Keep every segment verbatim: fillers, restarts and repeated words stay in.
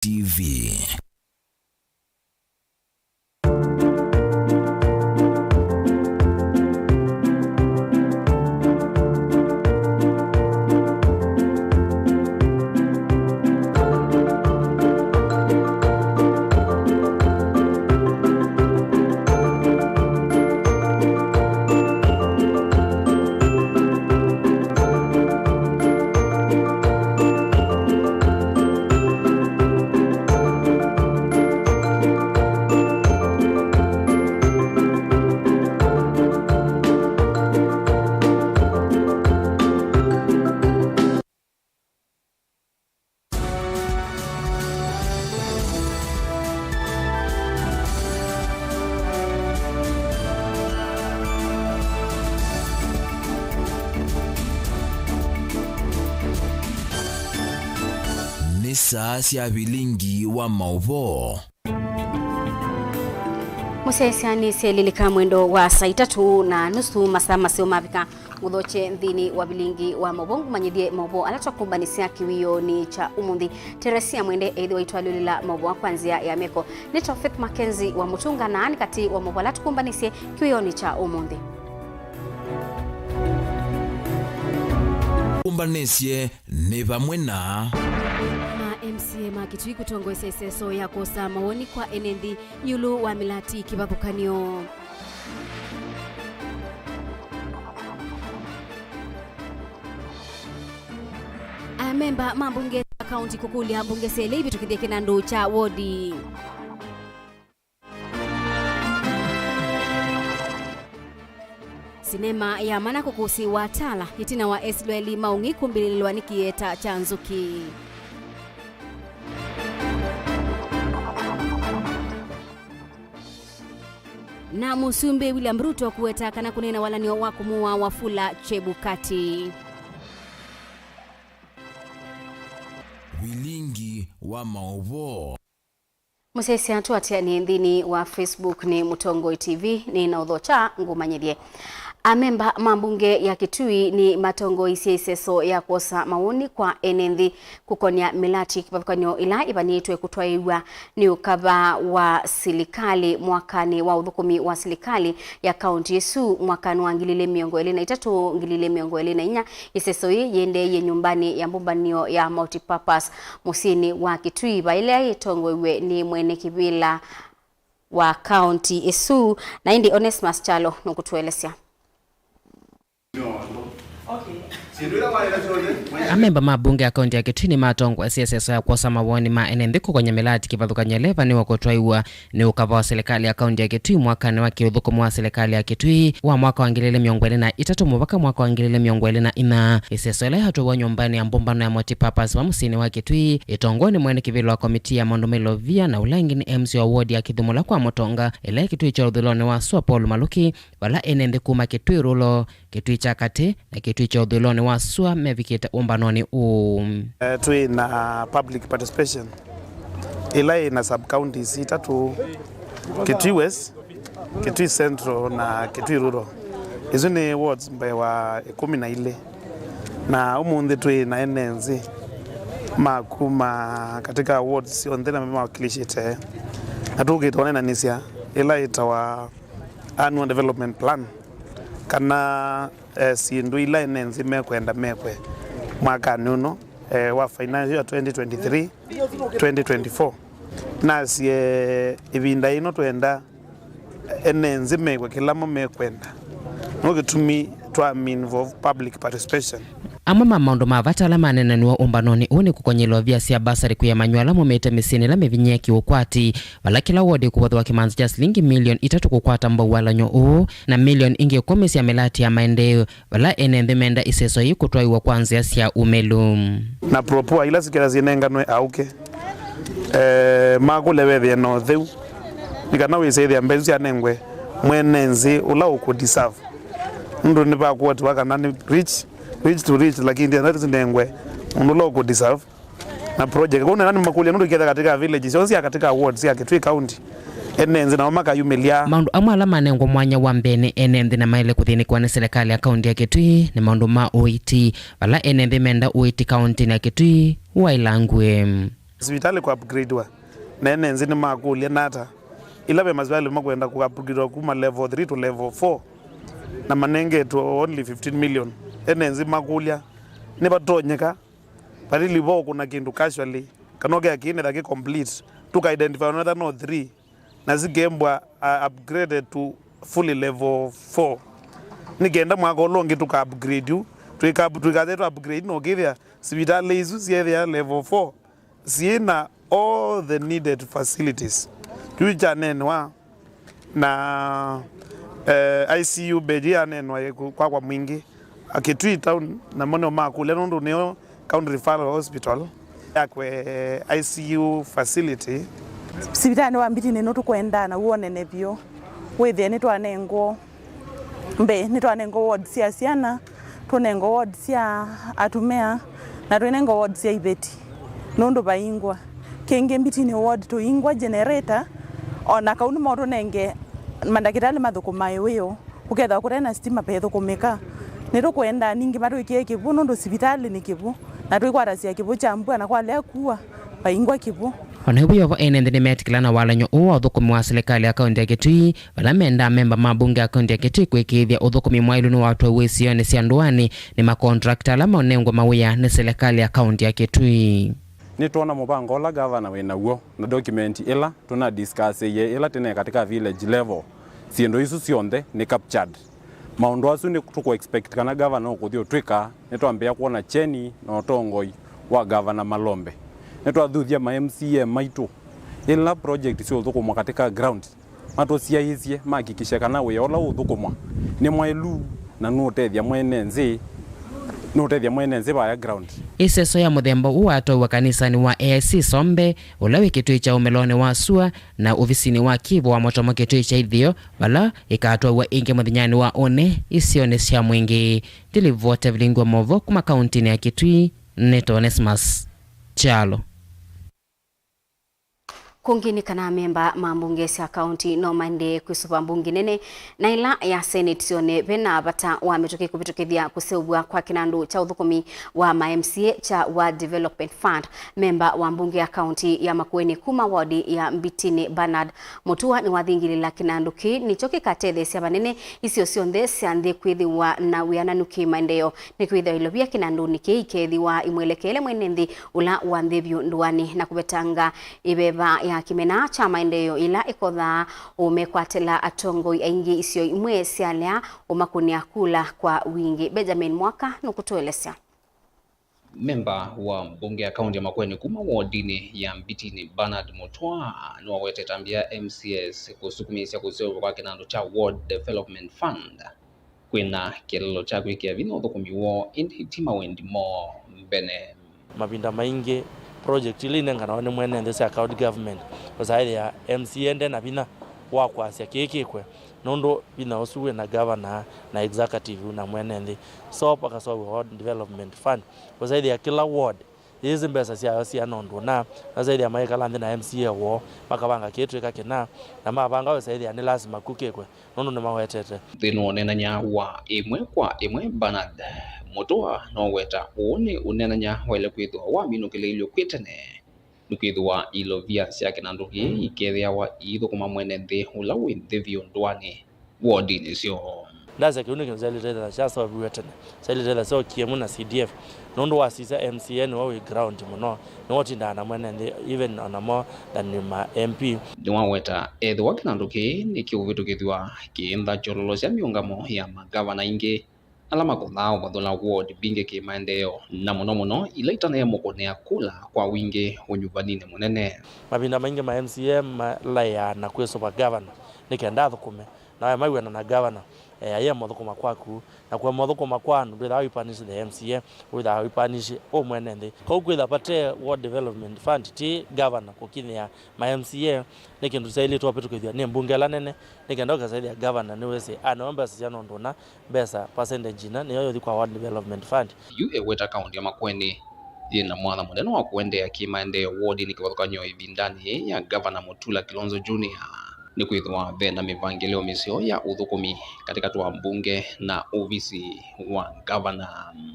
T V. Nĩ saa sya vilingi wa maũvoo. Mũsyaĩĩsya nĩ syelilika mwendo wa saa itatũ na nusu, masaa maseo mavika. Ngũthokye nthĩnĩ wa vilingi wa maũvoo, ngũmanyĩthye maũvoo ala twakũmbanĩsya kĩwĩonĩ kya ũmũnthĩ. Teresia Mwende ethĩwa itwalyũlĩla maũvoo kwa nzĩa ya meko. Nĩ Tofith Mackenzie wa Mũtunga na nĩ katĩ wa maũvoo ala tũkũmbanĩsye kĩwĩonĩ kya ũmũnthĩ. Kũmbanĩsye nĩ vamwe na ma M C A ma Kitui kũtongoesya ĩseso ya kwosa mawoni kwa ene nthĩ ĩũlũ wa mĩlati kĩvathũkany'o. Amemba ma mbunge sya kaunti kũkũlya mbunge sya ĩla ivĩtũkĩthye kĩnandũ kya wodi. Sinema ya mana kũkũsĩĩwa Tala, ĩtina wa esilwa elĩ ma ũng'ei kũmbĩlĩlwa nĩ kĩeta kya nzũkĩ. Na Mũsumbĩ William Ruto kũweta kana kũneena walany'o wa kũmũaa Wafula Chebukati. Vilingi wa maũvoo. Mũsyaĩĩsya tũatĩanĩe nthĩnĩ wa Facebook nĩ Mũtongoi T V, nĩ na ũthokya ngũmanyĩthye. Amemba ma mbunge ya Kitui nĩ matongoisye ĩseso ya kwosa mawoni kwa ene nthĩ kũkonĩa mĩlati kĩvathũkany'o ĩla ĩvanĩtwe kũtwaĩw'a nĩ ũkava wa silikalĩ mwakanĩ wa ũthũkũmi wa silikalĩ ya kaunti ĩsu mwakanĩ wa ngili ilĩ mĩongo ĩlĩ na itatũ, ngili ilĩ mĩongo ĩlĩ na inya. Ĩseso ĩĩ yĩendeeie nyũmbanĩ ya mbũmbanĩo ya Multipurpose mũsyĩnĩ wa Kitui, vaĩla yĩtongoew'e nĩ mwene kĩvĩla wa kaunti ĩsu, na ĩndĩ Onesmus Kyalo nũkũtũelesya. Amemba ma mbunge ya kaunti ya Kitui nĩmatongoesye ĩseso ya kwosa mawoni ma ene nthĩ kũkonĩa mĩlati kĩvathũkany'o ĩla ĩvanĩwe kũtwaĩw'a nĩ ũkava wa silikalĩ ya kaunti ya Kitui mwakanĩ wa kĩũthũkũmi wa silikalĩ ya Kitui wa mwaka wa ngili ilĩ mĩongo ĩlĩ na itatũ mũvaka mwaka wa ngili ilĩ mĩongo ĩlĩ na inya. Ĩseso ĩla yatwaĩwa nyũmbanĩ ya mbũmbano ya Multipurpose va mũsyĩnĩ wa Kitui, ĩtongoew'e nĩ mwene kĩvĩla wa komitii ya maũndũ ma ilovia na ũla ĩngĩ nĩ M C A wa wodi ya Kĩthumũla kwa Mũtonga, ĩla ĩ Kitui kya ũthũĩlonĩ wa sua Paul Maluki, vala ene nthĩ kuma Kitui Rural, Kitui kya Katĩ, na Kitui kya ũthũĩlonĩ wa sua mevikĩte ũmbanonĩ ũũ. Eh, twĩ na public participation ĩla ĩ na sub counties itatũ, Kitui West, Kitui Central na Kitui Rural. Isu nĩ wards mbee wa ĩkũmi na ilĩ. Na ũmũnthĩ twĩ na ene nthĩ ma kuma katika wards syonthe na mawakilishĩte. Na tũkĩte ũneenanĩsya ĩla ĩtawa annual development plan, kana eh, syĩndũ ila ene nthĩ mekwenda mekwe mwakanĩ ũno, eh, wa financial year twenty twenty-three, twenty twenty-four. Nasye ĩvinda yĩno twenda ene nthĩ mekwe kĩla mo mekwenda. No kĩtumi twa involve public participation. Amwe ma maũndũ ma vata ala maneenaniwe ũmbanonĩ ũũ nĩ kũkony'a ilovia sya basarĩ kwĩ amanyũ ala maumĩte mĩsyĩnĩ ĩla mĩvinyĩe kĩũkwati, vala kĩla wodi ĩkũvothew'a kĩmanza kya silingi milioni itatũ kũkwata mbau walany'o ũũ, na milioni ingĩ ĩkũmi sya mĩlati ya maendeeo, vala ene nthĩ menda ĩseso yĩĩ kũtwaĩwa kwa nzĩa sya ũmĩlu. Na proposal ila sikĩla syĩnenganwe aũke, eh, makũlya vethĩe na ũtheu, nĩ kana wĩsĩthĩa mbesa isu syanengwe mwene nthĩ ũla ũkũ deserve. Nũndũ nĩvakwatiwa kana nĩ rich, rich to rich, lakini ndio nati zinengwe mũndũ ũla ũkũ deserve. Na project kũu nena nĩmakũlya nũndũ iketha katika village syonthe sya katika ward sya Kitui County, ene nthĩ nao makayumĩlya. Maũndũ amwe ala manengwa mwanya wa mbee nĩ ene nthĩ na maĩle kũthĩnĩkwa nĩ silikalĩ ya kaunti ya Kitui nĩ maũndũ ma ũiiti, vala ene nthĩ menda ũiiti kauntinĩ ya Kitui waĩlangue. Sivitalĩ kũ upgradewa, na ene nthĩ nĩmakũlya nata ĩla ve masivitalĩ makwenda kũ upgradewa kuma level three to level four, na manengetwe only fifteen million. Ene nthĩ makũlya nĩvatonyeka, valili vo kũna kĩndũ casually, kana ũkea kĩnetha kĩ complete, tũka identify another no three, na sikembwa uh, upgraded to fully level four. Nĩ kenda mwaka ũla ũngĩ tũka upgrade yu, twĩka twĩkathe tũ upgrade na ũkĩthĩa sivitalĩ isu syethĩa level four syĩ na all the needed facilities. Kyu kyaneenwa na eh, I C U bed yaneenwa kwakwa mwingĩ Kitui town, namo nĩo makũlya nũndũ nĩyo County Referral Hospital yakwe I C U facility. Sivitalĩ wa Mbitini nũtũkwendaa naw'o ũnene vyũ, wĩthĩe nĩtwanengwo mbee, nĩtwanengwo ward sya syana, tũnengwo ward sya atumĩa, na twĩnengwa ward sya iveti nũndũ vaingwa. Kĩngĩ Mbitini ward tũingwa generator, o na kau nĩmo tũnenge mandakĩtalĩ mathũkũmae wĩoo. Kũkethĩwa kũte na sitima vethũkũmĩka. Nĩtũkwenda ningĩ matwĩkĩe kĩw'ũ nũndũ sivitalĩ nĩ kĩw'ũ, na twĩkwatasya kĩw'ũ kya mbua na kwalea kua vaingwa kĩw'ũ. O na ĩu yovo, ene nthĩ nĩmetĩkĩla na walany'o ũũ wa ũthũkũmi wa silikalĩ ya kaunti ya Kitui, vala mendaa memba ma mbunge ya kaunti ya Kitui kwĩkĩĩthya ũthũkũmi mwaĩlu nĩwatwaiwe isionĩ sya ndũanĩ nĩ makontrakta ala maũnengwa mawĩa nĩ silikalĩ ya kaunti ya Kitui. Nĩtwona mũvango ũla gavana wĩ naw'o na document ĩla tũnadiscussĩie ĩla tene katika village level, syĩndũ isu syonthe nĩ captured. Maũndũ asu nĩ tũkũ expect kana gavana ũkũthi ũtwĩka. Nĩtwambĩĩa kwona kyeni na ũtongoi wa gavana Malombe. Nĩtwathuthya ma M C A maitũ ĩla project syũthũkũmwa katika ground matũsyaĩĩsye mahakikishe kana wĩa ũla ũũthũkũmwa nĩ mwaĩlu na nũũtethya mwene nthĩ, nũũtethya mwene nthĩ vaya ground. Ĩseso ya mũthemba ũũ watwaiwa kanisanĩ wa A I C Sombe, ũla wĩ kĩtuĩ kya ũmelonĩ wa sua, na ovisinĩ wa kĩvo wa Motomo kĩtuĩ kya itheo, vala ĩkatwaiwa ĩngĩ mũthenyanĩ wa ũnĩ isionĩ sya mwingĩ. Ndilivota vilingwa movo kuma kauntinĩ ya Kitui, nĩ Onesmus Kyalo. Kũngĩ nĩ kana amemba ma mbunge sya kaunti no maendee kwĩsũva mbunge nene na ĩla ya Senate syone ve na vata wa mĩtũkĩ kũvĩtũkĩthya kũseũvw'a kwa kĩnandũ kya ũthũkũmi wa ma M C A kya Ward Development Fund. Memba wa mbunge ya kaunti ya Makueni kuma ward ya Mbitini, Bernard Mutua, nĩwathingĩlĩla kĩnandũ kĩĩ nĩkyo kĩkatetheesya vanene isio syonthe sya nthĩ kwĩthĩwa na wĩananu kĩ-maendeeo. Nĩkwĩthĩwa ilovia kĩnandũnĩ kĩĩ ikethĩwa imwelekeele mwene nthĩ ũla wa nthĩ vyũ ndũanĩ na kũvetanga ĩveva ya kĩmena kya maendeeo ĩla ĩkothaa ũmekwatĩla atongoi aingĩ isio imwe syalea ũmakũnĩa kula kwa wingĩ. Benjamin Mwaka nũkũtũelesya. Memba wa mbunge ya kaunti ya Makueni kuma wodinĩ ya Mbitini, Bernard Mutua, nĩwawetete ambĩa M C As kũsukumĩĩsya kũseũvw'a kwa kĩnandũ kya Ward Development Fund kwĩna kĩeleelo kya kwĩkĩa vinya ũthũkũmi woo, ĩndĩ ti mawendi moo mbene. Mavinda maingĩ, project ila inenganawa nĩ mwene nthĩ sya county government, ũsaĩthĩa M C A nde na vinya wa kwasya kĩĩ kĩkwe, nũndũ vinya ũsu wĩ na governor na executive na mwene nthĩ. So pakaseũvw'a Ward Development Fund, ũsaĩthĩa kĩla ward yĩsĩ mbesa syayo siana ũndũ ũna, masaĩthĩa maikala nthĩ na M C A woo, makavanga kĩĩ twĩka kĩna, na mavanga ũsaĩthĩa nĩ lasima ku kĩkwe, nũndũ nĩmawetete. Nthĩnĩ wa ũneenany'a wa ĩmwe kwa ĩmwe, Bernard Mutua noweta ũũ nĩ ũneenany'a waĩle kwĩthĩwa waminũkĩlĩilw'e kwĩ tene, nĩkwĩthĩwa ilovia sya kĩnandũ kĩĩ ikethĩawa iithũkũma mwene nthĩ ũla wĩ nthĩ vyũ ndũanĩ wodinĩ syoo. Ndasya kĩu nĩ kĩndũ kyaĩlĩte ĩthĩwa kyaseũviw'e tene, kyaĩlĩte ĩthĩwa kyokie mu na C D F, nũndũ wasisya M C A nĩwe wĩ ground mũno, nĩwe ũtindaa na mwene nthĩ, even ona more than ma M P. Nĩwaweta ethĩwa kĩnandũ kĩĩ nĩkĩũvĩtũkĩthw'a kĩĩntha kyololo sya mĩũngamo ya magavana aingĩ ala makothaa ũvathũla ward mbingĩ kĩ-maendeeo, na mũno mũno ila itanaemũkũnĩa kula kwa wingĩ ũnyuvaninĩ mũnene. Mavinda maingĩ ma M C A malaĩaa na kwĩsũva gavana nĩ kenda athũkũme, na wamaiw'ana na gavana, eh, aye mothũkũma kwaku, na kũema ũthũkũma kwa andũ ndwĩthaa wĩ punish the M C A, wĩthaa wĩ punish ũ mwene nthĩ. Kau kwĩtha vate Ward Development Fund ti gavana kũkinyĩa ma M C A, nĩ kĩndũ kyaĩlĩtwe ũvĩtũkĩthw'a nĩ mbunge ĩla nene, nĩ kenda ũkasaĩthĩa gavana nĩwĩsĩ anewa mbesa syana ũndũ ũna, mbesa percentage ina nĩyo yũthi kwa Ward Development Fund. Yu eweta kaunti ya Makueni yĩ na mwanya mũnene wa kũendeea kĩ-maendeeo wodinĩ kĩvathũkany'o ĩvindanĩ yĩĩ ya Gavana Mutula Kilonzo Junior. nĩkwĩthĩwa ve na mĩvangĩlĩo mĩseo ya ũthũkũmi katĩkatĩ wa mbunge na ovisi wa ngavana.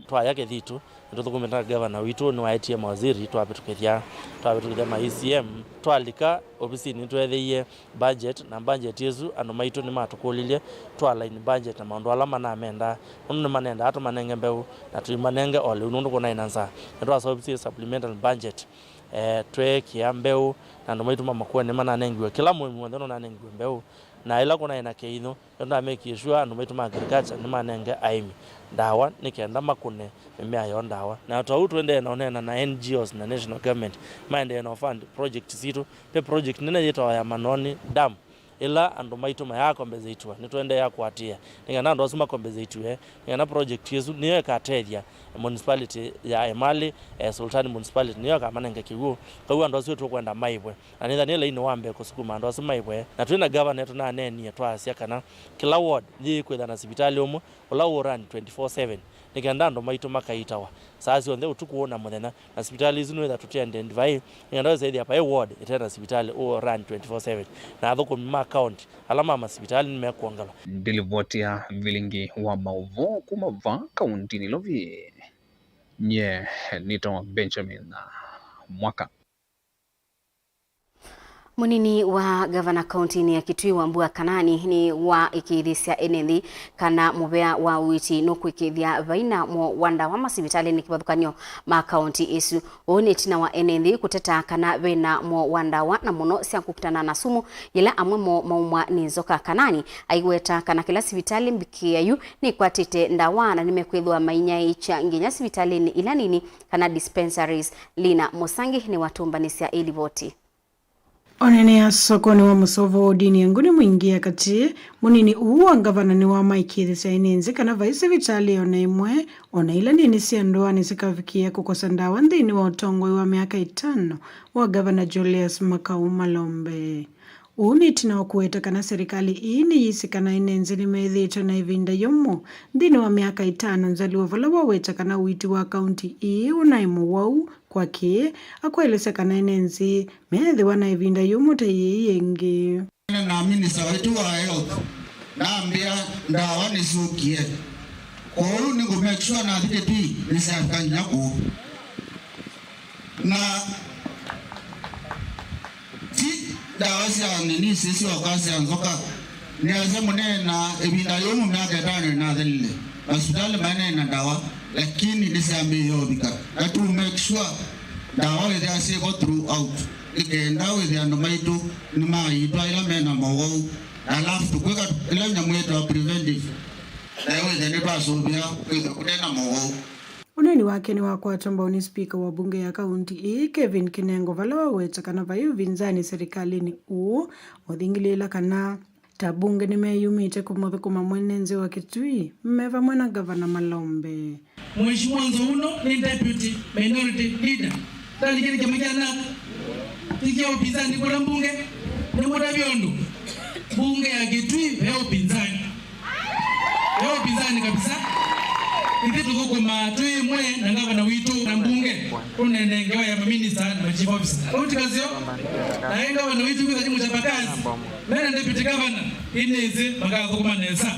Twaya kĩthitũ, nĩtũthũkũmĩte na ngavana witũ, nĩwaetie mawaziri, twavĩtũkĩthya, twavĩtũkĩthya ma E C M, twalika ovisinĩ nĩtweethĩie budget, na budget ĩsu andũ maitũ nĩmatũkũlilye twa align budget na maũndũ ala manamendaa, nũndũ nĩmanendaa tũmanenge mbeũ na tũimanenge o lĩu nũndũ kũnaĩ na nzaa. Nĩtwaseũvisye supplemental budget, eh, tweekĩa mbeũ, na andũ maitũ ma Makueni nĩmananengiwe, kĩla mũĩmi w'onthe nũnanengiwe mbeũ, na ĩla kũnaĩ na kĩinyũ, nĩtũnamekie sure andũ maitũ ma agriculture nĩmanenge aĩmi ndawa nĩ kenda makũne mĩmea yoo ndawa. Na o ta ũu tũendee na ũneena na N G Os na national government maendee na fund project sitũ. Ve project nene yĩtawa ya Manoni Dam, ĩla andũ maitũ mayakombesetiwa, nĩtũendeea kũatĩĩa nĩ kenda andũ asu makombesetiwe, nĩ kenda project ĩsu nĩyo ĩkatethya municipality ya Emali, eh, Sultani Municipality nĩyo ĩkamanenge kĩw'ũ. Kau andũ asu tũkwenda maĩvwe, na nĩtha nĩ lainĩ wa mbee kũsukuma andũ asu maĩvwe. Na twĩ na gavana tũnaneenie, twasya kana kĩla ward yĩĩkwĩtha na sivitalĩ ũmwe ũla ũũrani twenty-four seven, nĩ kenda andũ maitũ makaitawa saa syonthe ũtukũ na mũthenya, na sivitalĩ isu nĩwĩtha tũti identify, nĩ kenda wĩsa ĩthĩa vaĩ ward ĩte na sivitalĩ ũũrani twenty-four seven, na athũkũmi ma county ala ma masivitalĩ nĩmekwongelwa. Ndilivoti ya vilingi wa maũvoo kuma vaa kauntinĩ Ilovi, nye nĩtawa Benjamin Mwaka. Mũnini wa gavana kauntinĩ ya Kitui, Wambua Kanani, nĩwaĩkĩĩthĩsya ene nthĩ kana mũvea wa ũiiti nũkwĩkĩĩthya vaina mo wa ndawa masivitalĩnĩ kĩvathũkany'o ma kaunti ĩsu. Ũũ nĩ ĩtina wa ene nthĩ kũteta kana vena mo wa ndawa, na mũno sya kũkitana na sumu, yĩla amwe mo maumwa nĩ nzoka. Kanani aiweta kana kĩla sivitalĩ mbikĩĩe yu nĩkwatĩte ndawa na nĩmekwĩthĩwa mainyaĩĩkya nginya sivitalĩnĩ ila nini kana dispensaries. Lina Mũsangi nĩwatũmbanĩsya ĩ livoti. Oneenea sokonĩ wa mũsovo wodini ya Nguni Mwingi ya katĩ, mũnini ũũ wa ngavana nĩwamaĩkĩĩthĩsya ene nthĩ kana vai sivitalĩ ona ĩmwe, ona ila nini sya ndũanĩ sikavikĩĩa kũkosa ndawa nthĩnĩ wa ũtongoi wa myaka ĩtano wa Ngavana Julius Makau Malombe. Ũu nĩ ĩtina wa kũweta kana serikali ĩĩ nĩyĩsĩ kana ene nthĩ nĩmethĩĩtwe na ĩvinda yũmũ nthĩnĩ wa myaka ĩtano nzalĩwa, vala waweta kana ũiiti wa kaunti ĩĩ ũnaĩ mũwau. Kwakĩ, akwaĩlĩsya kana ene nthĩ meethĩwa na ĩvinda yũmũ ta yĩĩ yĩngĩ. Na minista waitũ wa health nambĩa ndawa nĩsyũkie, kwoou nĩngũ make sure nathi Kitui nĩsyafika nginya kũu. Na ti ndawa sya nini isu syoka sya nzoka. Nĩasya mũneena ĩvinda yũmũ myaka ĩtano ĩnathelile, masivitalĩ maneena ndawa, lakini nĩsyambĩĩe ũvika. Na to make sure ndawa wĩthĩa syĩvo throughout, nĩ kenda wĩthĩa andũ maitũ nĩmaitwa ĩla mena mowau. Na alafu tũkwĩka ĩla nyamũ yĩtawa preventive, na wĩthĩa nĩtwasũvĩa kwĩthĩa kũte na mowau. Ũneeni wake nĩwakwatwa mbau nĩ spika wa mbunge ya kaunti ĩĩ, Kevin Kinengo, vala waweta kana vai ũvinzani serikalĩnĩ ũũ, ũthingilĩĩla kana ta mbunge nĩmeyumĩtye kũmũthũkũma mwene nthĩ wa Kitui me vamwe na ngavana Malombe. Mheshimiwa Nzouno nĩ deputy minority leader. Talikĩle kyama kya NARC, ti kya upinzani kũla mbunge. Nĩmũtavya ũndũ, mbunge ya Kitui ve upinzani. Ve upinzani kabisa. Ithyĩ tũthũkũmaa twĩ ĩmwe na ngavana witũ na mbunge, tũnene ngewa ya maminista na machief officer. Ũu ti kaseo? Naĩ ngavana witũ kwĩtha nĩ mũchapakazi, mena deputy governor, inĩsĩ makathũkũma nesa.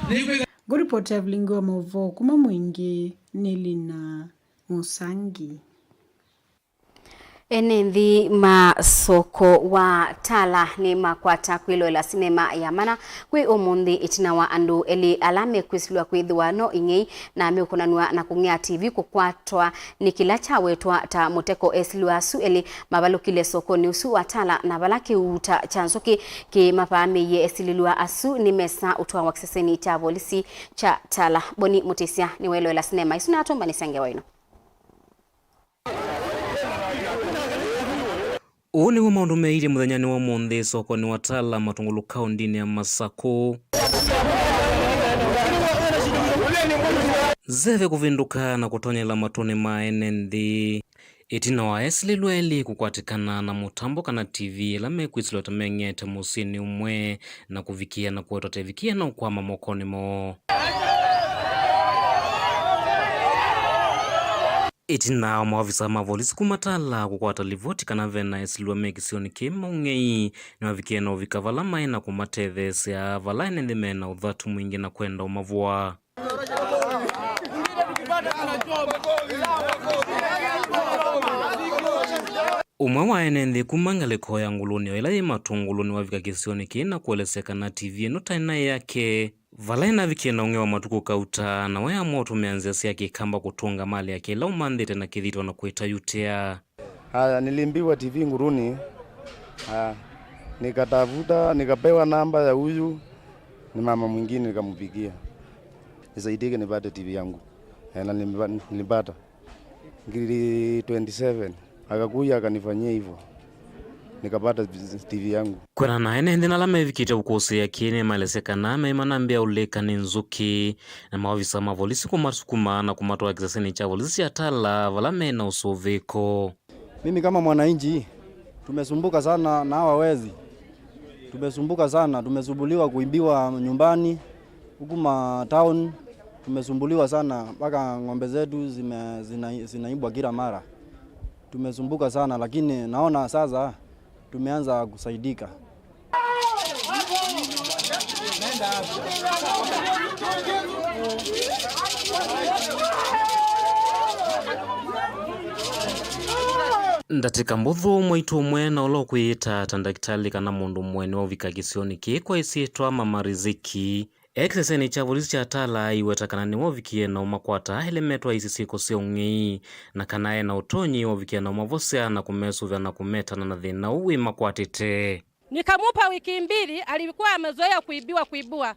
Nĩkwĩtha Ngũripoti ya vilingi wa maũvoo kuma Mwingi nĩ Lina Mũsangi. Ene nthĩ ma soko wa Tala nĩmakwata kwĩloela sinema ya Mana kwĩ ũmũnthĩ, ĩtina wa andũ elĩ ala mekwĩsilw'a kwĩthĩwa no ing'ei na meũkonanw'a na kũng'ea T V kũkwatwa nĩ kĩla kyawetwa ta mũteko. Esilĩlw'a asu elĩ mavalũkile sokonĩ ũsu wa Tala, na vala kĩuuta kya nzũkĩ kĩmavaamĩie, esilĩlw'a asu nĩmesa ũtwawa kĩsesenĩ kya volisi kya Tala. Boni Mũtĩsya nĩweloela sinema ĩsu na atũmbanĩsya ngewa ĩno. Ũũ nĩw'o maũndũ meĩile mũthenyanĩ wa ũmũnthĩ sokonĩ wa Tala, Matungulu, kaũndĩnĩ ya Masakũ. Nzeve kũvĩndũka na kũtonyela matũnĩ ma ene nthĩ. Ĩtina wa esilĩlw'a elĩ kũkwatĩkana na mũtambo kana T V ĩla mekwĩsilwa ta meng'ete mũsyĩnĩ ũmwe na kũvikĩa na kũetwa ta ĩvikĩa na ũkwama mokonĩ moo. Ĩtina wa maovisa ma volisi kuma Tala kũkwata livoti kana ve na esilwa me kĩsionĩ kĩĩ ma ũng'ei, nĩmavikie na ũvika vala maĩ na kũmatetheesya vala ene nthĩ me na ũthatu mwingĩ na kwenda ũmavũa. Ũmwe wa ene nthĩ kuma ngalĩko ya Ngũlũnĩ o ĩla yĩ Matũngũlũ nĩwavika kĩsionĩ kĩĩ na kũelesya kana T V ĩno taĩ naĩ yake. Vala ĩnavikie na ũng'ei wa matukũ kauta, na we amũtũmĩa nzĩa sya kĩkamba kũtũnga malĩ yake ĩla ũmanthĩte na kĩthito na kwĩtayutĩa. Haya, niliimbiwa T V Nguruni. Haya, nikatafuta, nikapewa namba ya huyu, ni mama mwingine, nikampigia. Nisaidike nipate T V yangu. Eh, na nilipa-, nilipata. Ngiri twenty seven. Akakuja akanifanyia hivyo. Nikapata T V yangu. Kwĩana na ene nthĩ na ala mevikĩte ũkũsĩĩa kĩĩ nĩmaelesya kana meĩ manambĩa ũlĩka nĩ nzũkĩ, na maovisa ma volisi kũmasukuma na kũmatwaa kĩsesenĩ kya volisi kya Tala vala me na ũsũvĩĩko. Mimi kama mwananchi, tumesumbuka sana na hawa wezi. Tumesumbuka sana, tumesumbuliwa kuibiwa nyumbani, huku ma town, tumesumbuliwa sana, mpaka ng'ombe zetu zime-, zina-, zinaibwa kila mara. Tumesumbuka sana, lakini naona sasa tumeanza kusaidika. Ndatĩka mbũthũ, mwaitũ ũmwe na ũla ũkwĩyĩta ta ndakĩtalĩ kana mũndũ mwene wa ũvika kĩsionĩ kĩĩ kwa ĩsyĩtwa Mama Riziki, e kĩsesenĩ kya volisi kya Tala aiweta kana nĩwe ũvikie na ũmakwata aelemetwa aisye syĩko sya ũng'ei, na kana e na ũtonyi wa ũvikia na ũmavosya na kũmesũvĩa na kũmetana na thĩna ũũ wĩmakwatĩte. Nikamupa wiki mbili, alikuwa amezoea kuibiwa, kuibiwa.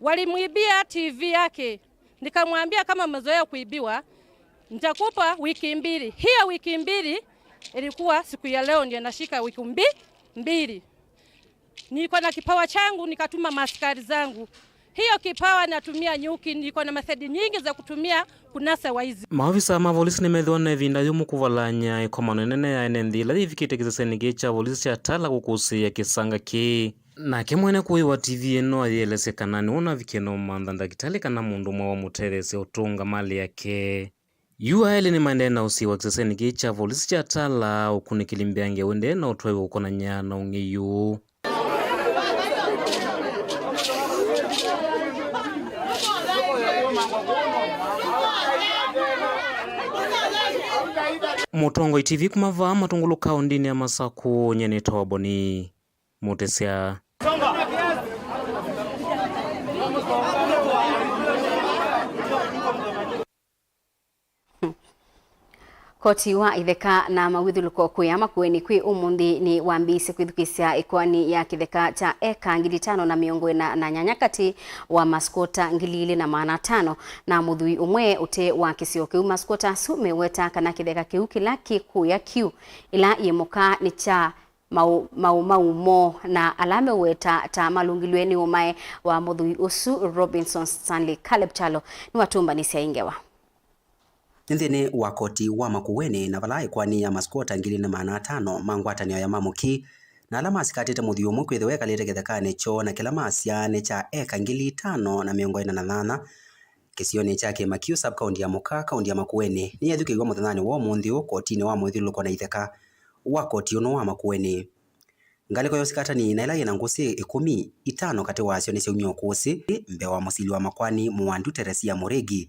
Walimwibia T V yake. Nikamwambia, "Kama umezoea kuibiwa, nitakupa wiki mbili." Hiyo wiki mbili ilikuwa siku ya leo, ndio nashika wiki mbi-, mbili. Niko na kipawa changu, nikatuma maaskari zangu. Hiyo kipawa natumia nyuki, niko na methodi nyingi za kutumia kunasa waizi. Maovisa ma volisi nĩmethĩwa na ĩvinda yũmũ kũvalany'a ĩkomano ĩnene ya ene nthĩ ĩla yĩvikĩte kĩsesenĩ kĩĩ kya volisi kya Tala kũkũsĩĩa kĩsanga kĩĩ. Nake mwene kũĩ wa T V ĩno ayĩelesya kana nĩwe ũnavikie na ũmantha ndakĩtalĩ kana mũndũ ũmwe wamũtetheesya ũtũnga malĩ yake. Yu aelĩ nĩmaendee na ũsiĩwa kĩsesenĩ kĩĩ kya volisi kya Tala, ũkunĩkĩli mbeange ũendee na ũtwaĩwe kũkonany'a na ũng'ei ũũ. Mũtongoi T V kuma vaa Matũngũlũ kaũndĩnĩ ya Masakũ, nyie nĩtawa Boni Mũtĩsya. Koti wa itheka na mawĩthũlũko kũya Makueni kwĩ ũmũnthĩ nĩ wambĩĩsye kwĩthukĩĩsya ĩkoani ya kĩtheka kya eka ngili itano na mĩongo ĩna na nyanya katĩ wa maskwota ngili ilĩ na maana atano na mũthũi ũmwe ũte wa kĩsio kĩu. Maskwota asu meweta kana kĩtheka kĩu kĩla kĩ kũya Kiu ĩla yĩ mũka nĩ kya mau-, maũmau moo, na ala meweta ta malũngilw'e nĩ ũmae wa mũthũi ũsu, Robinson Stanley Caleb Kyalo, nĩwatũmbanĩsya ĩ ngewa. Nthĩnĩ wa koti wa Makueni, na vala ĩkoani ya maskwota ngili na maana atano ma ngwatanĩo ya Mamũki, na ala masikatĩte mũthwii ũmwe kwĩthĩwa ekalĩte kĩthekanĩ kyoo, na kĩla masyaa nĩ kya eka ngili itano na mĩongo ĩna na nyanya, kĩsionĩ kya Kĩmakiu, sub-kaunti ya Mũka, kaunti ya Makueni, nĩyethukĩĩw'a mũthenyanĩ wa ũmũnthĩ ũũ kotinĩ wa mũĩthũlũlũko na itheka wa koti ũno wa Makueni. Ngalĩko ya ũsikatani na ĩla yĩ na ngũsĩ ĩkũmi, itano katĩ wasyo nĩsyaumie ũkũsĩ mbee wa mũsili wa makoani Mũwandu Teresia Mũrĩgi.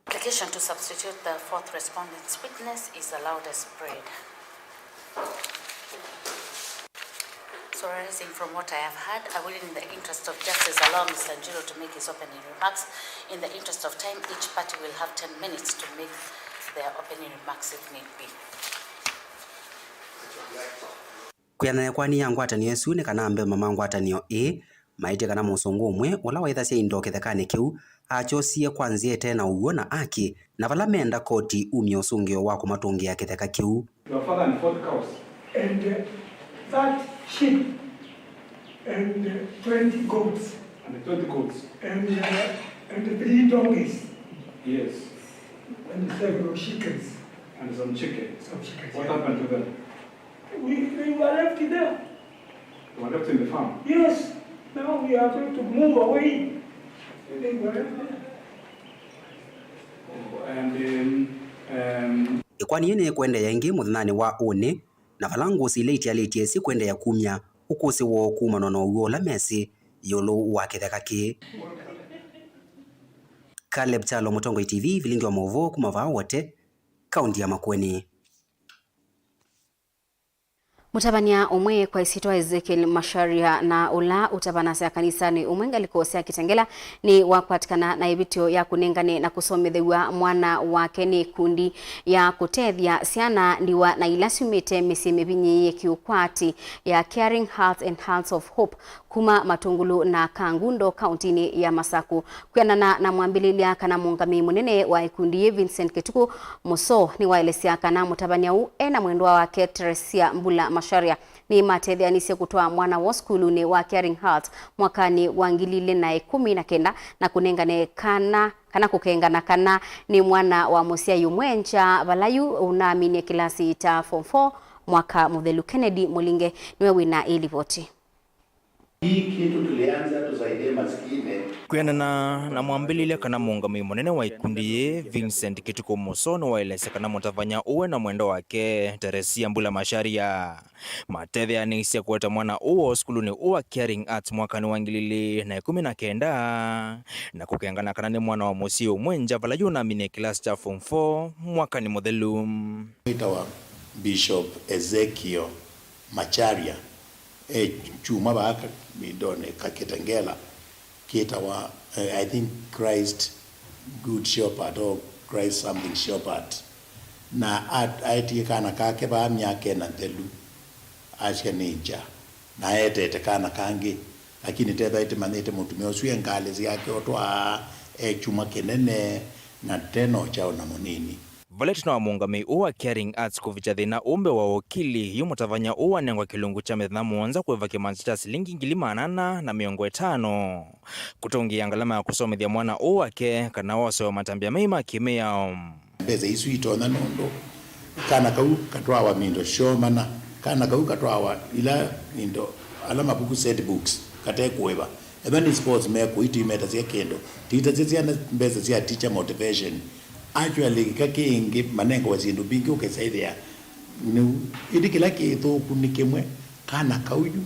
Application to substitute the fourth respondent's witness is allowed as read. So, arising from what I have heard, I will, in the interest of justice, allow Mister Njiro to make his opening remarks. In the interest of time, each party will have ten minutes to make their opening remarks if need be. Kwĩanana na ĩkoani ya ngwatanĩo ĩsu nĩ kana ambemba ma ngwatanĩo ĩĩ maĩtye kana mũsũngũ ũmwe ũla waĩthasya indo kĩthekanĩ kĩu akyosie kwa nzĩa ĩte na ũw'o na aki, na vala meenda koti umye ũsũngĩo wa kũmatũngĩa kĩtheka kĩu. Your father and forty cows. And, uh, that sheep and, uh, twenty goats. And the twenty goats. And, uh, and the three donkeys. Yes. And several chickens. And some chicken. Some chickens. What happened to them? We, they were left there. They were left in the farm? Yes. Now we are going to move away. They were left there. Oh, and, um, um, Kwani ĩĩ nĩĩkũendeea ĩngĩ mũthenyanĩ wa ũnĩ, na vala ngũsĩ ila itialĩtye sikũendeea kumya ũkũsĩ woo kumanwa na ũw'o ũla mesĩ ĩũlũ wa kĩtheka kĩĩ. Caleb Kyalo, Mũtongoi T V, vilingi wa maũvoo kuma vaa Wote, kaunti ya Makueni. Mũtavany'a ũmwe kwa ĩsyĩtwa Ezekiel Macharia, na ũla ũtavanasya kanisanĩ ũmwe ngalĩko sya Kitengela, nĩwakwatĩkana na ĩvĩtyo ya kũnengane na kũsomethew'a mwana wake nĩ ikundi ya kũtethya syana ndiwa na ila syumĩte mĩsyĩ mĩvinyĩĩe kĩũkwati ya Caring Hearts and Hearts of Hope kuma Matũngũlũ na Kangundo, kauntinĩ ya Masakũ. Kwĩanana na mwambĩlĩlya kana mũũngamĩi mũnene wa ĩkundi yĩ, Vincent Kĩtukũ Mũsoo, nĩwaelesya kana mũtavany'a ũũ e na mwendwa wake Teresia Mbula Macharia nĩmatetheanisye kũtwaa mwana woo sukulunĩ wa Caring Hearts mwakanĩ wa ngili ilĩ na ĩkũmi na kenda na kũnengane kana, kana kũkengana kana nĩ mwana wa mũsyai ũmwe ngya, vala yu ũnaaminie kĩlasi kya form four mwaka mũthelu. Kennedy Mũlinge nĩwe wĩ na ĩ livoti. Hii kitu tulianza tusaidie maskini. Kwĩanana na mwambĩlĩlya kana mũũngamĩi mũnene wa ĩkundi yĩĩ, Vincent Kĩtukũ Mũsoo, nĩwaelesya kana mũtavany'a ũũ e na mwendwa wake Teresia Mbula Macharia matetheanĩisye kũete mwana ũũ woo sukulunĩ ũũ wa Caring Hearts mwakanĩ wa ngili ilĩ na ĩkũmi na kenda na kũkengana kana nĩ mwana wa mũsyĩ ũmwe ngya, vala yu ũnaaminie kĩlasi kya form four mwakanĩ mũthelu. Wĩtawa Bishop Ezekiel Macharia. E kyumwa vaa ka-, mindonĩ ka Kitengela kĩtawa, eh, I think Christ Good Shepherd or Christ something Shepherd. Na a-, aetie kana kake vaa myaka ĩna nthelu, asya nĩ ngya, na aetete kana kangĩ, lakini tethaĩte manyĩte mũtumĩa ũsu e ngalĩ syake ũtwaa e kyumwa kĩnene na tena ũkyaũ na mũnini. Vala ĩtina wa mũũngamĩi ũũ wa Caring Hearts kũvikya thĩna ũũ mbee wa ũkili, yu mũtavany'a ũũ wanengwa kĩlungu kya mĩthenya mũonza kũĩva kĩmanza kya silingi ngili maana ana na mĩongo ĩtano kũtũngĩĩa ngalama ya kũsomethya mwana ũũ wake kana wosewa matambya mai ma kĩmĩao. Mbesa isu itonya nũndũ kana kau katwawa mindo syoo mana, kana kau katwawa ila mindo, ala mavuku set books, kate kũĩva. Ethwa nĩ sports mekũi, tũimetasya kĩndũ, tũitasya syana mbesa sya teacher motivation. Actually, kĩka kĩngĩ manengawa syĩndũ mbingĩ ũkesa ĩthĩa nĩu. Ĩndĩ kĩla kĩthũku nĩ kĩmwe, kana kau yu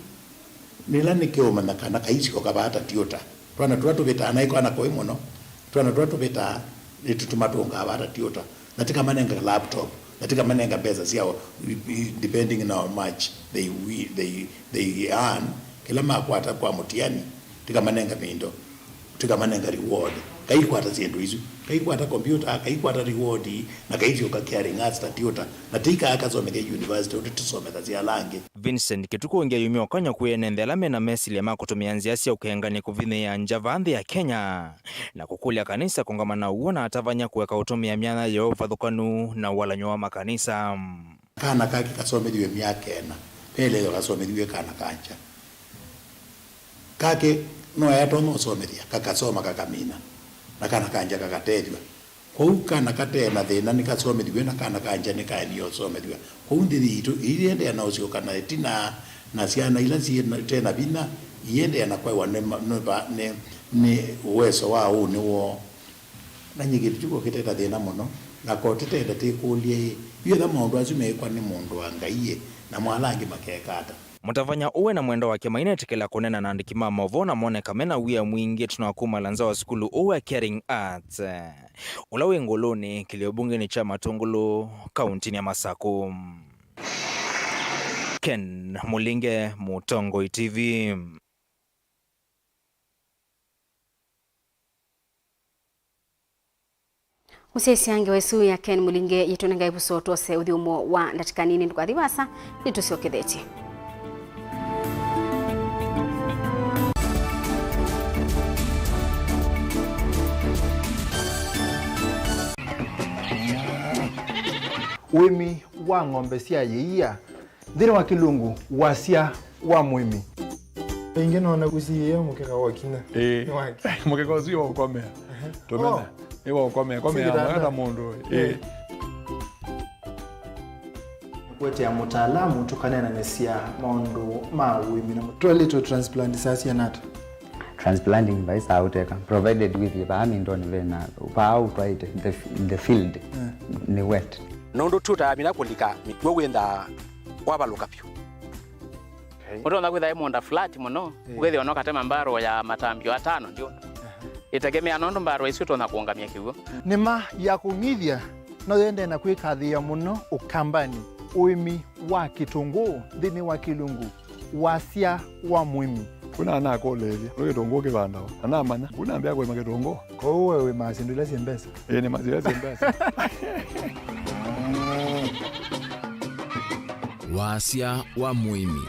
nĩla nĩkeũmanya kana kaisyoka vaa ta tiũta. Twana tũla tũvĩtaa, naĩ kana koĩ mũno, twana tũla tũvĩtaa nĩtũtũmatũngaa vaa ta tiũta. Na tĩkamanenga laptop, na tĩkamanenga mbesa syao, depending on how much they, we, they, they earn, kĩla makwata kwa mũtiani, tĩkamanenga mindo, tĩkamanenga reward. Kaikwata syĩndũ isu, kaikwata computer, kaikwata reward, na kaisyoka Caring Hearts ta tiũta, na tĩikaa kasomethya university ũndũ tũsomethasya ala angĩ. Vincent Kĩtukũ ũngĩ ayumya ũkany'o kwĩ ene nthĩ ala mena mesilya ma kũtũmĩa nzĩa sya ũkengani kũvinyĩĩa ngya vaa nthĩ ya Kenya, na kũkũlya kanisa kũngama na ũw'o na atavany'a kũeka ũtũmĩa myanya yoo ũvathũkanu na ũalan'yo wa makanisa. Kana kake kasomethiw'e myaka ĩna, veleethwa kasomethiw'e kana ka ngya. Kake no etonya ũsomethya, kakasoma kakamina, na kana ka ngya kakatethw'a. Kwoou kana kate na thĩna nĩkasomethiw'e, na kana ka ngya nĩkaendie ũsomethw'a. Kwoou nthĩ yitũ ĩiendeea na ũsyoka na ĩtina, na syana ila syĩ na, ite na vinya iendeea na kwaĩwa nĩ, ma- nĩ, va- nĩ, nĩ ũweso wa ũnĩ woo. Na nyie kĩndũ kyu ko kĩte na thĩna mũno, na ko tĩtenda tĩkũlye-ĩ, yu ethwa maũndũ asu meĩkwa nĩ mũndũ wa Ngai-ĩ, namo ala angĩ makeka ata? Mũtavany'a ũũ na mwendwa wake mainetĩkĩla kũneena na andĩki ma maũvoo na moneka me na wia mwingĩ ĩtina wa kumala nza wa sukulu ũũ wa Caring Hearts, ũla wĩ Ngũlũnĩ, kĩlio mbungenĩ kya Matũngũlũ, kauntinĩ ya Masakũ. Ken Mũlinge, Mũtongoi T V. Mũsyaĩĩsya ngewa ĩsu ya Ken Mũlinge yĩtũnenga ĩvuso twose ũthyũmũo wa ndatĩka nini. Ndũkathi vaasa, nĩtũsyokethetye. Ũĩmi wa ng'ombe sya yĩia. Nthĩnĩ wa kĩlungu, wasya wa mũĩmi. Ĩngĩ noona ũsiĩĩe mũkeka wa kinya. Ĩĩ. Nĩ wake. Mũkeka ũsu ĩwaũkomea. Aha. Tũmena. Oh. Ĩwaũkomea. Komea. Sikitanda. Mwaka ta mũndũ. Ĩĩ. Ĩĩ. Kũetea mũtaalamu tũkaneenanĩsya maũndũ ma ũĩmi na mũtwaĩlĩtwe transplant saa siana ata? Transplanting vai saa ũteka, provided with vaa mindonĩ vena, vaa ũtwaĩte, the, the field, eh, nĩ wet. Nũndũ ti ũtaamina kũlika mĩkw'ũ wĩnthaa wavalũka vyũ. Ũtonya kwĩtha ĩ mũũnda flat mũno, ĩĩ, ũkethĩa no katema mbarũ ya matambyo atano ndyũndũ. Ĩtegemea nũndũ mbarũ ĩsu ĩtonya kũũngamya kĩw'ũ. Nĩma ya kũng'ithya no yende na kwĩkathĩĩa mũno Ũkambanĩ, ũĩmi wa kĩtũngũũ nthĩnĩ wa kĩlungu wasya wa mũĩmi. Kuna anakũlĩĩlya, nĩ kĩtũngũũ kĩvandawa? Na namanya, kuna ambĩa kũĩma kĩtũngũũ. Kwoou we wĩmaa syĩndũ ila syĩ mbesa? Ĩĩ, nĩmaa syĩndũ ila syĩ mbesa. Wasya wa mũĩmi.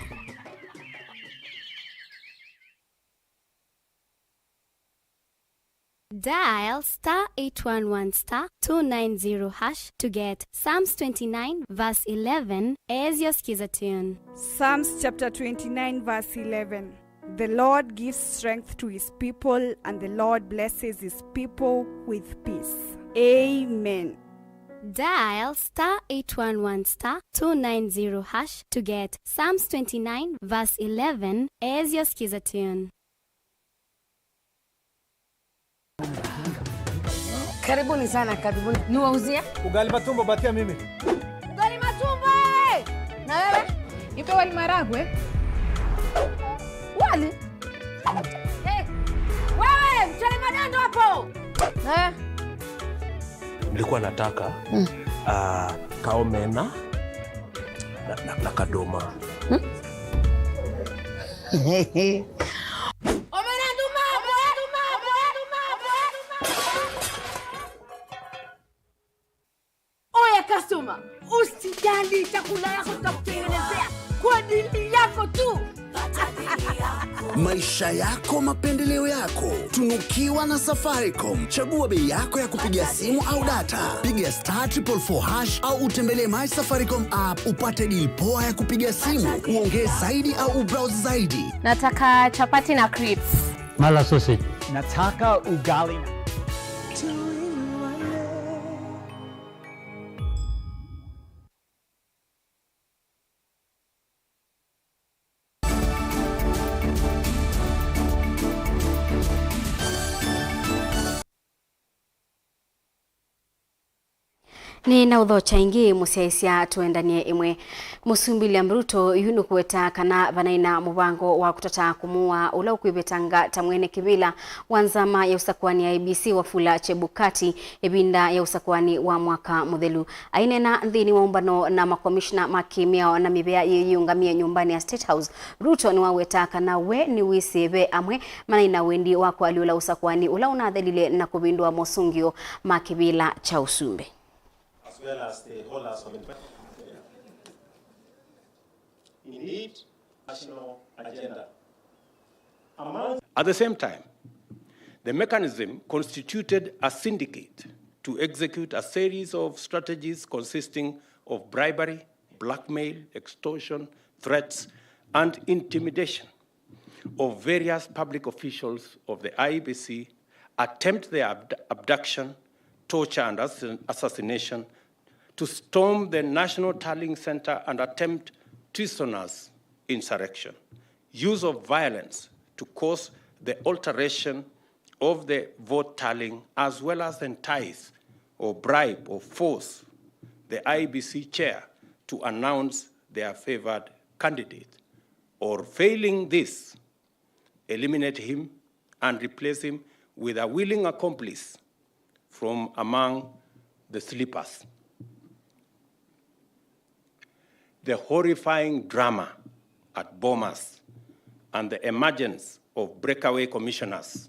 Dial star eight one one star two nine zero hash to get Psalms twenty-nine verse eleven as your Skiza tune. Psalms chapter twenty-nine, verse eleven. The Lord gives strength to his people, and the Lord blesses his people with peace. Amen. Dial star eight one one star two nine zero hash to get Psalms twenty-nine verse eleven as your Skiza tune. Karibuni sana, karibuni. Niwauzie? Ugali matumbo, patia mimi. Ugali matumbo, eh! Na wewe? Nipe wali maragwe. Wali? Eh, wewe, mchele madondo hapo. Eh? Nilikuwa nataka, mm, ah, kaomena na, na, na kadoma. Hmm? Omena nduma, omena nduma, omena nduma, omena nduma. Oya customer, usijali, chakula yako tutakutengenezea kwa ajili yako tu. Maisha yako, mapendeleo yako. Tunukiwa na Safaricom. Chagua bei yako ya kupiga simu au data. Piga star triple four hash au utembelee My Safaricom app upate deal poa ya kupiga simu, uongee zaidi au ubrowse zaidi. Nataka chapati na crips. Mala sausage. Nataka ugali na Nĩ na ũthokya ĩngĩ, mũsyaĩĩsya tũendanie ĩmwe. Mũsumbĩ William Ruto yu nũkũweta kana vanaĩ na mũvango wa kũtata kũmũaa ũla ũkwĩvetanga ta mwene kĩvĩla wa nzama ya ũsakũani ya I E B C, Wafula Chebukati, ĩvinda ya ũsakũani wa mwaka mũthelu. Aineena nthĩnĩ wa ũmbano na makomishna ma kĩmĩao na mĩvĩa yĩyĩũngamie nyũmbanĩ ya State House, Ruto nĩwaweta kana we nĩwĩsĩ ve amwe manaĩ na wendi wa kũalyũla ũsakũani ũla ũnathelile na kũvĩndũa mosũngĩo ma kĩvĩla kya ũsumbĩ. As well as the holders of the indeed national agenda. Among At the same time, the mechanism constituted a syndicate to execute a series of strategies consisting of bribery, blackmail, extortion, threats, and intimidation of various public officials of the I E B C, attempt their abd-, abduction, torture, and ass-, assassination, to storm the National Tallying Center and attempt treasonous insurrection, use of violence to cause the alteration of the vote tallying, as well as entice or bribe or force the I E B C chair to announce their favored candidate, or failing this, eliminate him and replace him with a willing accomplice from among the sleepers. The horrifying drama at Bomas and the emergence of breakaway commissioners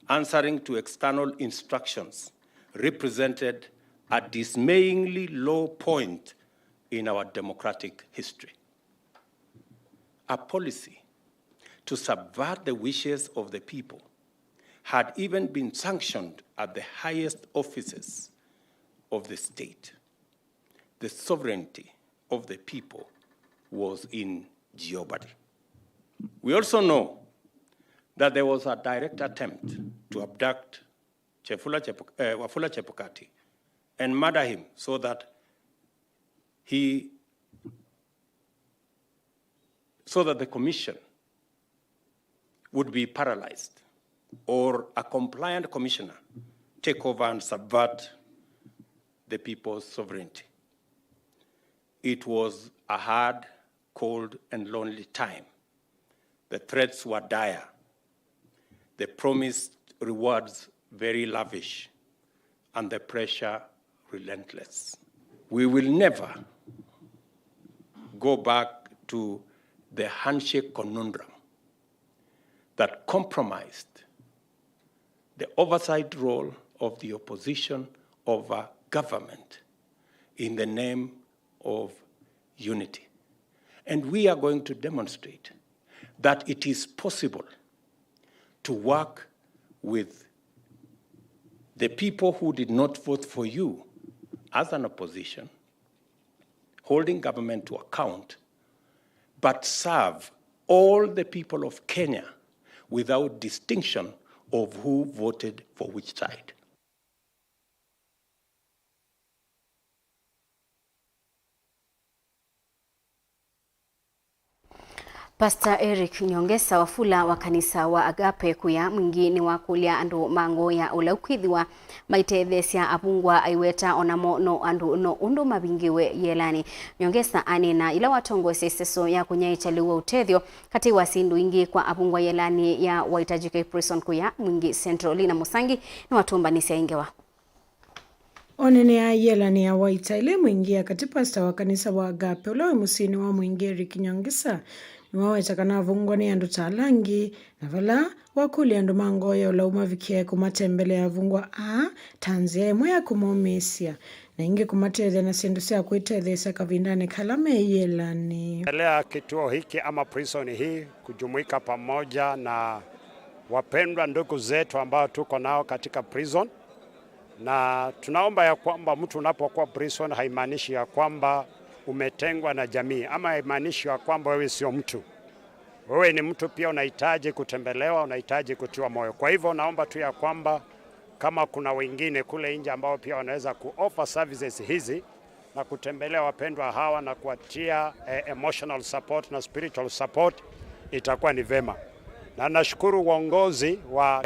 answering to external instructions represented a dismayingly low point in our democratic history. A policy to subvert the wishes of the people had even been sanctioned at the highest offices of the state. The sovereignty of the people was in jeopardy. We also know that there was a direct attempt to abduct Chefula Chepu-, eh, Wafula Chebukati and murder him so that he, so that the commission would be paralyzed or a compliant commissioner take over and subvert the people's sovereignty. It was a hard, cold, and lonely time. The threats were dire, the promised rewards very lavish, and the pressure relentless. We will never go back to the handshake conundrum that compromised the oversight role of the opposition over government in the name of unity. And we are going to demonstrate that it is possible to work with the people who did not vote for you as an opposition, holding government to account, but serve all the people of Kenya without distinction of who voted for which side. Pastor Eric Nyongesa Wafula wa kanisa wa Agape Kuya Mwingi nĩwakũlya andũ ma ngoo ya ũlau kwĩthĩwa maitetheesya avungwa, aiweta onamo no andũ no ũndũ mavingiwe yĩelanĩ. Nyongesa anena ĩla watongoesya ĩseso ya kũnyaĩĩkya lĩu wa ũtethyo katĩ wa syĩndũ ingĩ kwa avungwa yĩelanĩ ya Waitajika Prison Kuya Mwingi Central. Lina Mũsangi nĩwatũmbanĩsya ĩ ngewa. Onene ya yĩelanĩ ya Waitaĩle Mwingi ya katĩ, pasta wa kanisa wa Agape ũla wĩ mũsyĩnĩ wa Mwingi Eric Nyongesa nĩwaweta kana avungwa nĩ andũ ta ala angĩ, na vala wakũlya andũ ma ngoo ya ũlau mavikĩe kũmatembelea avungwa aa ta nzĩa ĩmwe ya kũmaũmĩĩsya na ĩngĩ kũmatethya na syĩndũ sya kwĩtetheesya kavindanĩ kala me yĩelanĩ. Tembelea kituo hiki ama prison hii, kujumuika pamoja na wapendwa ndugu zetu ambao tuko nao katika prison. Na tunaomba ya kwamba mtu unapokuwa prison haimaanishi ya kwamba umetengwa na jamii, ama haimaanishi ya kwamba wewe sio mtu. Wewe ni mtu pia, unahitaji kutembelewa, unahitaji kutiwa moyo. Kwa hivyo naomba tu ya kwamba kama kuna wengine kule nje ambao pia wanaweza kuoffer services hizi na kutembelea wapendwa hawa na kuwatia, eh, emotional support na spiritual support, itakuwa ni vema. Na nashukuru uongozi wa